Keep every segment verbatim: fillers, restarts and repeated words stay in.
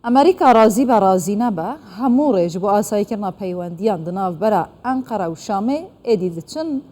Amerîka razî be razî nebe, hemû rê ji bo asayîkirina peywendiyan di navbera Enqere û Şamê êdî diçin,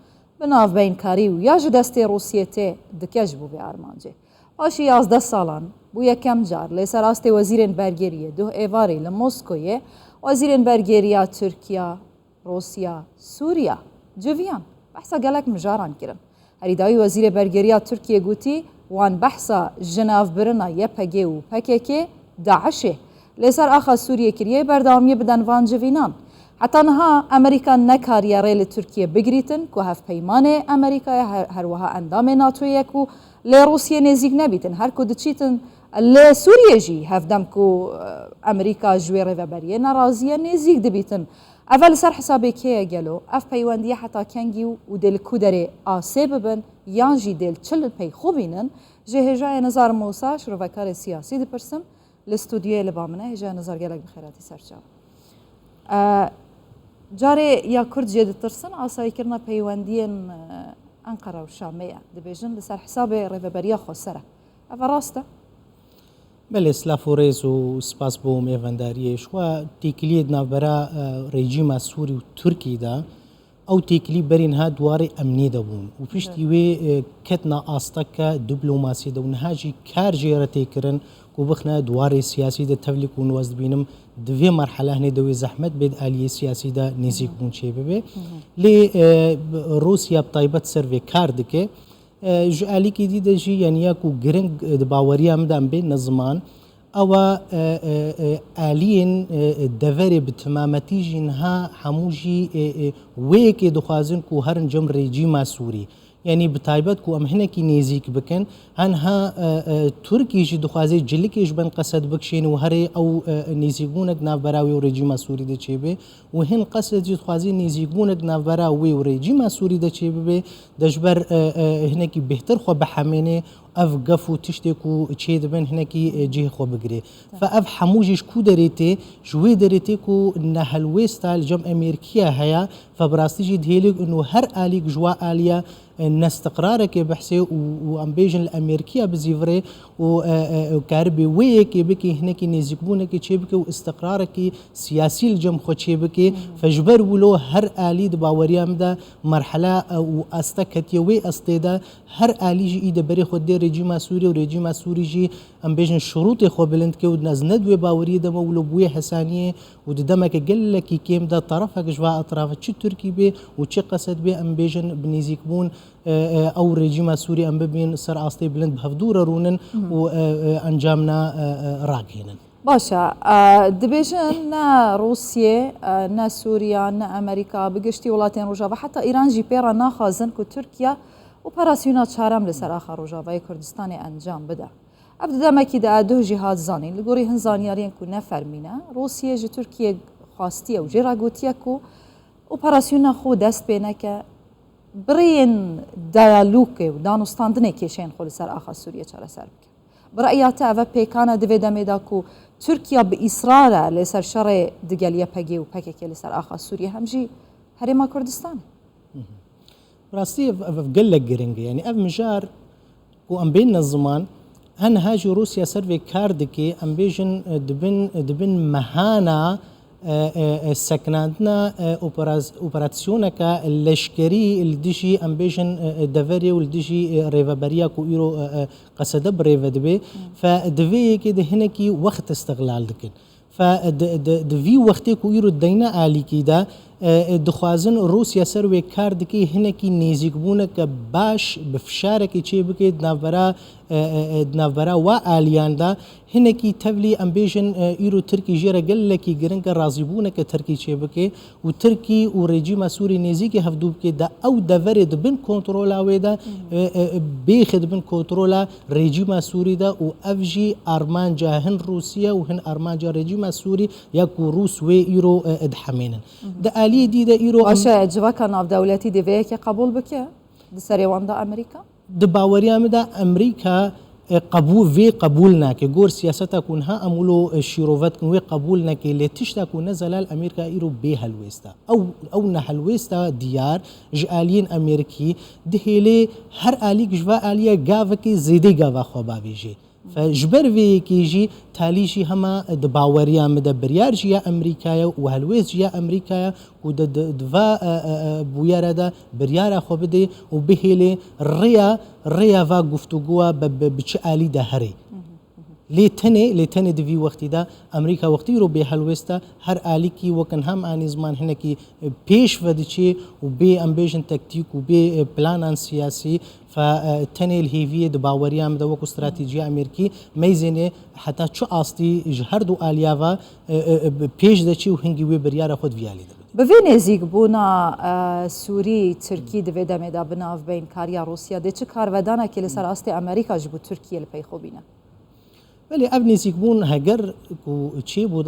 bi navbeynkarî û ya ji destê Rûsiyê tê dike ji bo vê armancê. Paşî yazdeh salan bû yekem car lê ser astê wezîrên bergeriyê duh êvarî li Moskoyê wezîrên bergeriya Tirkiya, Rûsya, Sûriya civiyan. Behsa gelek mijaran kirin. Herî dawî wezîrê bergeriya Tirkiyê gotî, wan behsa jinavbirina Y P G û P K K, DAIŞê lê ser axa Sûriyê kiriye, berdewamiyê biden van civînan. Heta niha Amerîka nekariye rê li Tirkiye bigirîtin ku hevpeymanê Amerîkayê her, her wiha endamê NATOyê ye ku lê Rûsiyê nêzîk nebîtin. Her ku diçîtin li Sûriyê jî hevdem ku, e, Amerîka ji wê rêveberiyê nerazî ye, nêzîk dibîtin. Eve li ser hesabê kê ye gelo? Ev peywendiye heta kengî û, û dê li ku derê asê bibin yan jî dê li çi li pey xwe bînin? Ji hêjayê Nizar Mûsa, şirovekarê siyasî dipirsim, li stûdyoyê li ba min e. Hêjayê Nizar, gelek bi xêr hatî ser çav. E, carê ya Kurd jê ditirsin, asayîkirina peywendiyên, e, Enqere û Şamê ye. Dibêjin li ser hesabê rêveberiya xweser e. Ev rast e? Belê, silav û rêz û spas bo mêvendariyê. Ji xwe têkiliyê di navbera, e, rejîma Sûrî û Tirkî de, ew têkilî berî niha di warê emnî de bûn û piştî wê, e, ketna asteke diplomasî de û niha jî kar jê re tê kirin ku bixine di warê siyasî de, tevlî ku hûn wez dibînim di vê merhele hinê de wê zehmet bê di aliyê siyasî de nêzîkbûn çê bibe. Lê, e, Rûsya bi taybet ser vê kar dike. E, ji alîkî dî de jî, yanî ya ku giring, e, di baweriya min de em bêne ziman, ew e, e, e, e, aliyên, e, e, deverê bi timametî jî niha hemû jî, e, e, wê yekê dixwazin ku herin cem rejîma Sûrî. Yanî bi taybet ku em hinekî nêzîk bikin, ha niha, e, e, Tirkî jî dixwaze cilikê ji bin Qesed bikişîne û herê ew, e, nêzîkbûnek navbera wê û rejîma Sûrî de çêbe û hin Qesed jî dixwaze nêzîkbûnek navbera wê û rejîma Sûrî de çêbibe. De ji ber, e, e, hinekî bêhtir xwe bihemêne, ev gef û tiştê ku çêdibin hinekî, e, cihê xwe bigire. Fe ev hemû jî ji ku derê tê? Ji wê derê tê ku nehelwêsta li cem Amerîkiya heye. Fe bi rastî jî dihêlê ku her alîk ji wa aliya, e, nestiqrarekê behsê û, û em bêjin li Amerîkiya bizîvirê û, e, e, e, karibê wê yekê bikê hinekî nêzîkbûnekê çêbike û istiqrarekî siyasî li cem xwe çêbike. Fe ji ber wilo her alî di baweriya min de merhela, e, û asta ketiye wê astê de, her alî jî î de berê xwe dê rejîma Sûrî û rejîma Sûrî jî, em bêjin, şurûtê xwe bilind ke û ez ne di wê baweriyê de me wilo bi wê hesaniyê û di demeke gelekî kêm de terefek ji va etrafa çi Tirkî bê û çi Qesed bê, em bêjin, bi nêzîkbûn, e, e, ew rejîma Sûrî em bibîn ser astê bilind bi hevdû re rûnin û, e, e, encamna, e, e, ragihînin. Baş e, e, dibêjin ne Rûsiyê, e, ne Sûriya, ne Amerîka, bi giştî welatên Rojava, heta Îran jî pê re naxwazin ku Tirkiye operasyona çarem li ser axa Rojavayê Kurdistanê encam bide. Ev di demekî de e duh jî hat zanîn. Li gorî hin zanyariyên ku ne fermî ne, Rûsiyê ji Tirkiyê xwastiye û jê re gotiye ku operasyona xwe dest pê neke, bi rêyên diyalogê û danûstandinê kêşeyên xwe li ser axa Sûriyê çareser bike. Bi reya te ev pêkan e di vê demê de ku Tirkiye bi îsrar e lê ser şerê digel Y P G û P K K li ser axa Sûriyê hem jî Herêma Kurdistanê? Rastî ev, ev, ev gelek giring e. Yanî ev mijar ku em bêne ziman, ha niha jî Rûsya ser vê kar dike, em bêjin, e, dibin, e, dibin mehana, e, e, e, sekinandina, e, operas-, operasyoneke leşkerî li dijî, em bêjin, e, e, deverê û li dijî, e, rêveberiya ku îro, e, e, Qesede bi rêve dibe. Fe di vê yekê de hinekî wext îstiqlal dikin. Fe di, di, di vî wextê ku îro deyne alîkî de, e, e, dixwazin Rûsya ser wê kar dike, hinekî nêzîkbûneke baş bi fişarekê çê bike di navbera, e, e, e, di navbera wa aliyan de. Hinekî tevlî, em bêjin, e, îro Tirkî jê re gelekî giring e razîbûneke Tirkî çê bike û Tirkî û rejîma Sûrî nêzîkî hevdû bike, de ew deverê di bin kontrola wê de, e, e, e, bêxe di bin kontrola rejîma Sûrî de û ev jî armanca hin Rûsya û hin armanca rejîma Sûrî ya ku Rûs wê îro, e, e, dihemênin. Di aliyê dî de îro em Baş e, civaka navdewletî dê vê yekê qebûl bike? Di serê wan de Amerîka? Di baweriya min de Amerîka, e, qebû-, vê qebûl nake. Gor siyaseta ku niha em wilo, e, şîrove dikin, wê qebûl neke. Lê tişta ku ne zelal Amerîka îro bê helwêst e. Ew, ew ne helwêsta diyar ji aliyên Amerîkî dihêlê her alîk ji va aliyê gavekê zêdê gava xwe bavêjê. Fe ji ber vê yekê jî talî jî hema di baweriya min de biryar jî ya Amerîkaya û helwêst jî ya Amerîkaya ku di, di, di va, e, e, e, bûyere de biryara xwe bidê û bihêlê rêya, rêya va guftûgoya bi, bi, bi çi alî de herê. Lê tenê, lê tenê di vî wextî de Amerîka wextî îro bê helwêst e, her alîkî wek niha min anî ziman hinekî, e, pêş ve diçê û bê, em bêjin, tektîk û bê, e, planan siyasî, fe, e, tenê li hêviyê di baweriya min de wekû stratejiya Amerîkî meyzênê heta çi astî ji her du aliya ve, e, e, e, pêş de çê û hingî wê biryara xwe di vî alî de bide. Bi vê nêzîkbûna, e, Sûrî, Tirkî di vê demê de bi navbeynkariya Rûsya dê çi karvedanekê li ser astê Amerîka ji bo Tirkiyê li pey xwe bîne? Belê, ev nêzîkbûn heger ku çêbû,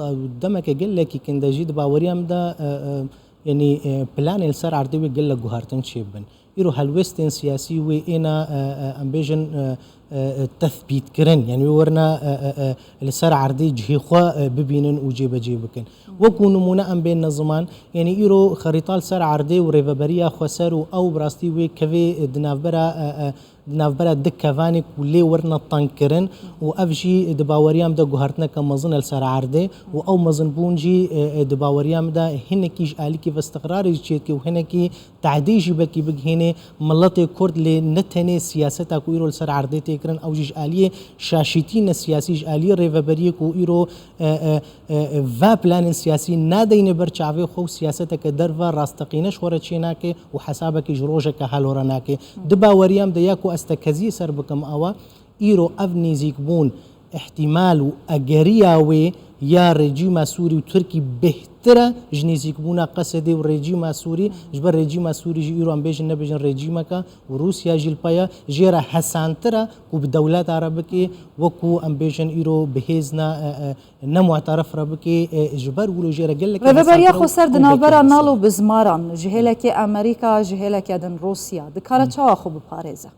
demeke gelekî kin de jî di baweriya min de, e, e, yanî, e, planên li ser erdê wê gelek guhertin çêbibin. Îro helwestên siyasî wê êna, e, e, em bêjin, e, e, e, tethbîtkirin, yanî wê werina, e, e, e, li ser erdê cihê xwe, e, bibînin û cêbecê bikin. Wekû nimûne em bên ne ziman, yanî îro xerîta li ser erdê û rêveberiya xweser û ew bi rastî wê kevê, e, di navbera, e, e, di navbera du kevanê ku lê werine tengkirin û ev jî di baweriya min de guhertineke mezin e li ser erdê û ew mezinbûn jî, e, e, di baweriya min de hinekî ji alîkî ve îstiqrarê jî çêdike û hinekî tehdê jî belkî bigihênê miletê Kurd, lê ne tenê siyaseta ku îro li ser erdê tê kirin, ew jî ji aliyê şaşîtî ne siyasî, ji aliyê rêveberiyê ku îro, e, e, e, e, va planên siyasî nadeyne ber çavê xwe û siyaseteke derve rasteqîne ji xwe re çênake û hesabekî ji rojeke halo re nake. Di baweriya min de ya ku ez tekeziyê ser bikim, ew e, îro ev nêzîkbûn, îhtîmal û egeriya wê ya rejîma Sûrî û Tirkî bêhtir e ji nêzîkbûna Qesedê û rejîma Sûrî, ji ber rejîma Sûrî jî îro em bêjin nebêjin rejîmeke û Rûsya jî li pey e, jê re hesantir e ku bi dewleta re bike, wekû em bêjin îro bi hêz ne, e, e, ne mu'teref re bike, e, ji ber wilo jê re gelek Rêveberiya hesantir e xweser di û navbera gelek nal û bizmaran, ji hêlekê Amerîka, ji hêleke din Rûsya, dikare çawa xwe biparêze?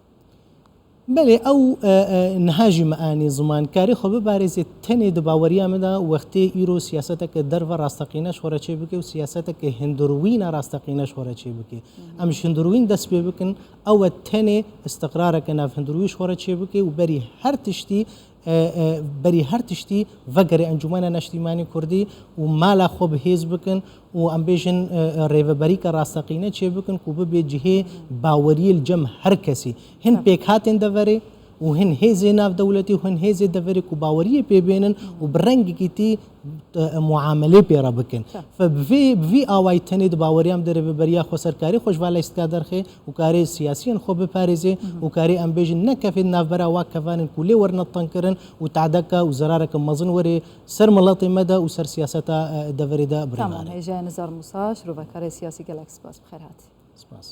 Belê, ew, e, e, niha jî me anî ziman, karê xwe biparêze tenê di baweriya min de wextê îro siyaseteke derve rasteqîne ji xwe re çêbike û siyaseteke hundirwîna rasteqîne ji xwe re çêbike. Em ji hundirwîn dest pê bikin, ew e tenê îstiqrareke nav hundirwî ji xwe re çêbike û berî her tiştî, e, e, berî her tiştî vegere Encûmena Neştîmanî Kurdî û mala xwe bi hêz bikin û em bêjin, e, e, rêveberîke rasteqîne çêbikin ku bibe cihê baweriyê li cem her kesî. Hin pêkhatên deverê û hin hêzê navdewletî û hin hêzê deverê ku baweriyê pê bênin û bi rengekî tî, e, muamelê pê re bikin. Fe bi vê, bi vî awayî tenê di baweriya min de rêveberiya xweser karê xwe ji va leyistika derxê û karê siyasiyên xwe biparêze û karê em bêjin nekeve di navbera wa kevanên ku lê werine tengkirin û tadeke û zerareke mezin were ser miletê me de û ser siyaseta, e, deverê de birîn Tamam, bere. Hêjayê Nizar Musa, şirovekarê siyasî, gelek spas, bi xêr hatî. Spas.